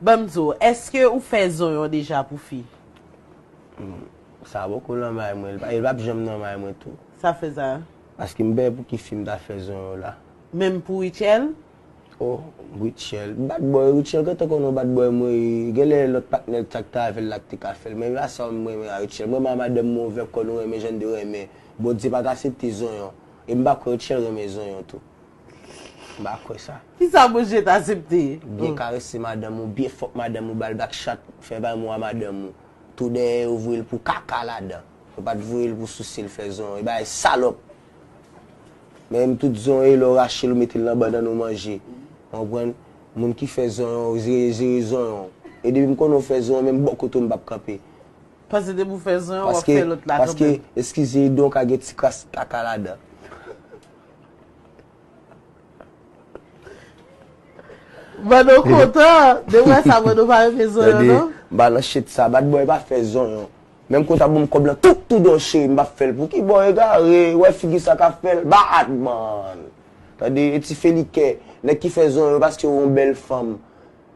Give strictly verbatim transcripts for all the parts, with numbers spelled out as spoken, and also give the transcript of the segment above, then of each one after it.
Ban m di w, èske ou fè zonyon deja pou fi? Sa poko nan may mwen, li p ap janm nan may mwen tou. Sa fè sa? Paske m pè pou ki fi m ta fè zonyon la. Menm pou Rutshelle? Oh, Rutshelle. Bad boy, Rutshelle gentan konnen bad boy mwen ye. Genlè lòt patnè l t ak ta avè l la k te ka fè l. Men a sa m renmen a Rutshelle. Mwen menm a madanm mwen ouvè kò nou renmen jan n de renmen. Bondye pa t asepte zonyon. E m pa kwè Rutshelle renmen zonyon tou. M pa kwè sa. Kisa Bondye t asepte? Byen karese madanm ou, byen fòk madanm ou, ba l back shot, fè bay mou a madanm ou. Tou dèyè yo voye l pou kaka ladan. Yo pa t voye l pou souse l fè zonyon. E bagay salòp. Men m tout zonyon e lè w rache l ou mete l nan bannann ou manje. Ou konprann? Moun ki fè zonyon, zere zere zonyon. E depi m konnen w fè zonyon, menm bò kote w m p ap kanpe. Paske depi w fè zonyon, w ap fè lòt la kanmenm. Paske, eskize, don ka gen ti kras kaka ladan. Mano kontan, de wè sa, Mano pa renmen zonyon non. M pa nan shit sa, bad boy pa fè zonyon. Menm kote ap ban m kòb lan, tout tou don cheri, m p ap fè l. Pou ki bò egare, wè figi sa k ap fè l, bad man. Tande, e ti felikè, nèg ki fè zonyon paske yo yon bèl fanm.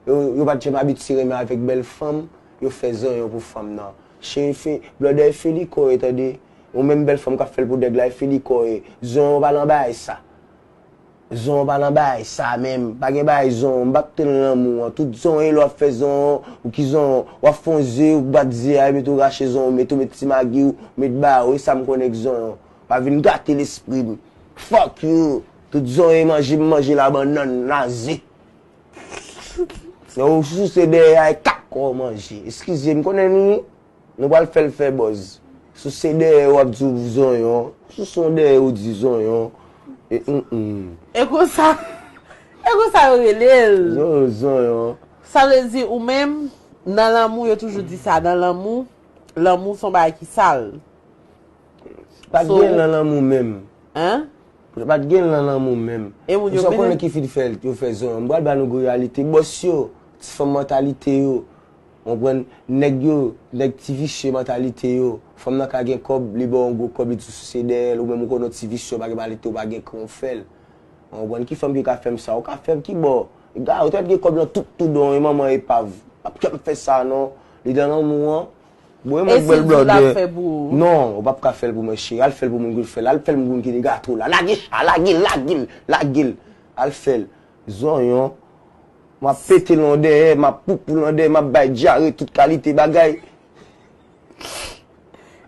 Yo, yo pa t janm abitye renmen avèk bèl fanm, yo fè zonyon pou fanm nan. Cheri, fe, blòdè e felikò e tande. Ou menm bèl fanm k ap fè l pou nèg la e felikò e. Zonyon pa nan bagay sa. Zonyon pa nan bagay sa menm. Pa gen bagay zonyon. M p ap tann lanmou an. Tout zonyon e lè w ap fè zonyon, ou ki zonyon, w ap fè yon ze, ou bat ze a, epi tou rache zonyon, ou met, ou met ti magi, ou met ba yo, e sa m konnen k zonyon. Pa vin gate lespri m. Fuck you. Tout zonyon e manje, m manje la bannann, naze. Ou souse dèyè a e kaka w manje. Eskize, m konnen nou, nou pral fè l fè buzz. Souse dèyè w ap di w zonyon. Souse yon dèyè ou di zonyon. E mm mm. E konsa, e konsa yo rele l. Zonyon, zonyon. Sa vle di ou menm, nan lanmou, yo toujou di sa, nan lanmou, lanmou se yon bagay ki sal. Pa t gen l nan lanmou menm. Hein? Pa t gen l nan lanmou menm. E moun yo Ou sa mennen. Konnen ki fi t fè l, yo fè zonyon. M pral ba nou gwo reyalite. Bòs yo, ti fanm mantalite yo. Ou konprann? Nèg yo, nèg ti visye mantalite yo. Fanm nan ka gen kòb, li ba w yon gwo kòb, li di w souse dèyè l, ou menm ou konnen w ti visye, w pa gen malite, w pa gen kran w fè l. Ou konprann? Ki fanm ki ka fè m sa? Ou ka fè m ki bò? Gade, ou tèt gen kòb lan tout tou don, e manman epav. P ap janm fè sa non. Li nan lanmou an. Bon, e mwen k bwè l blòdè. Non, ou p ap ka fè l pou mwen cheri. Al fè l pou moun ki fè l. Al fè l pou moun ki te gato la. Lage chat, lage l, lage l, lage l. Al fè l. Zonyon. M ap pete l an dèyè, m ap poupou l an dèyè, m ap bay dyare, tout kalite bagay.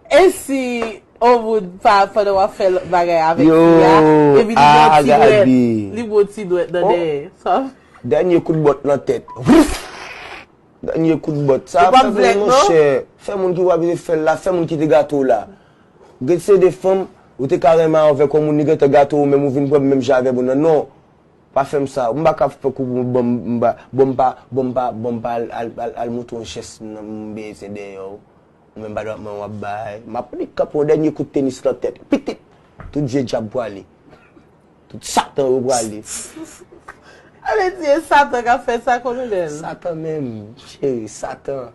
E si yon moun pa, pandan w ap fè lòt bagay avèk fi a, epi li ba w ti dwèt, li ba w ti dwèt nan dèyè? Sa. Dènye kout bòt nan tèt. Dènye kout bòt. Sa fè moun monchè. Fè moun ki w ap vin fè l la, fè moun ki te gate w la. Gen se de fanm, ou te ka renmen avèk yon moun, li gentan gate w, ou menm ou vin pran menm jan avè moun nan. Non. Pa fè m sa. M pa ka fè kou pou bon m pa, bon m pa, bon m pa, bon m pa al, al, al, al montre yon jès nan m bezwen dèyè w. Ou menm pa dwat mwen w ap bay. M ap li kanpe yon dènye kout tenis nan tèt. Pitit! Tout je dyab pwale. Tout satan yo pwale. Ale di e satan k ap fè sa kolonèl. Satan menm, cheri, satan.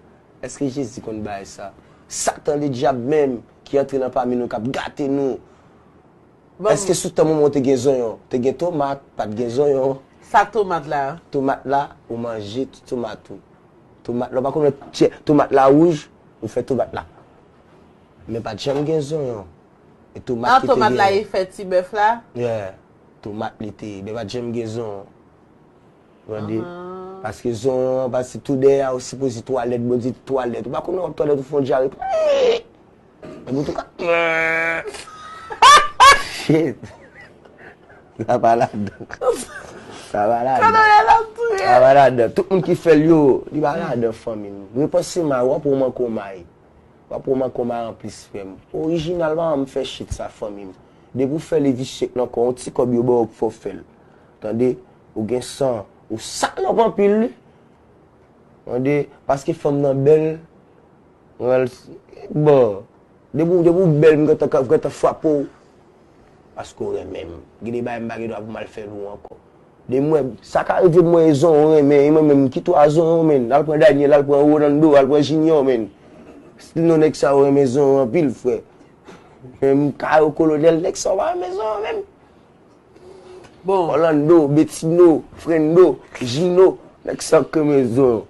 Èske Jezi konn bagay sa? Satan ledyab menm ki antre nan pami nou k ap gate nou. Èske sou tan manman w te gen zonyon? Te gen tomat, pa t gen zonyon. Sa tomat la? Tomat la, ou manje tout tomat ou. Tomat la, ou pa konn wè tchè, tomat la wouj, ou fè tomat la. Men pa t janm gen zonyon. E tomat ki te gen. An tomat la e fè ti bèf la? Yeah. Tomat li te ye. Men pa t janm gen zonyon. Tande? Paske zonyon an, paske tou dèyè a, ou sipoze twalèt, Bondye di twalèt. Ou pa konnen w ap twalèt, ou fè yon dyare. Epi tou ka. Shit. Sa pa ladan. Sa pa ladan. Sa pa ladan. Tout moun ki fè l yo, li pa ladan fanmi m. Repanse may, w ap wè w manke w may. W ap wè w manke w may anplis frè m. Orijinal pa janm fè shit sa fanmi m. Depi w fè l e visye k nan kò w, yon ti kòb yo ba w k fè w fè l. Tande? Ou gen san, ou salòp anpil wi. Tande? Paske fanm nan bèl, bon, depi w, depi w bèl, m gentan, m gentan frape w. Paske w renmen m. Gen de bagay m pa gen dwa pou m al fè pou w ankò. De m wè, sa ka rive m wè e zonyon w renmen, e mwen menm m kite w a zonyon menn. Al pran Daniel, al pran Rolando, al pran Junior menn. Still non nèg sa yo renmen zonyon anpil frè. Men m ka yo kolonèl, nèg sa yo pa renmen zonyon menm. Bon. Orlando, Betino, Frendo, Jino, nèg sa k renmen zonyon.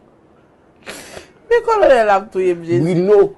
Kolonèl ap touye m, Jezi. Bruno,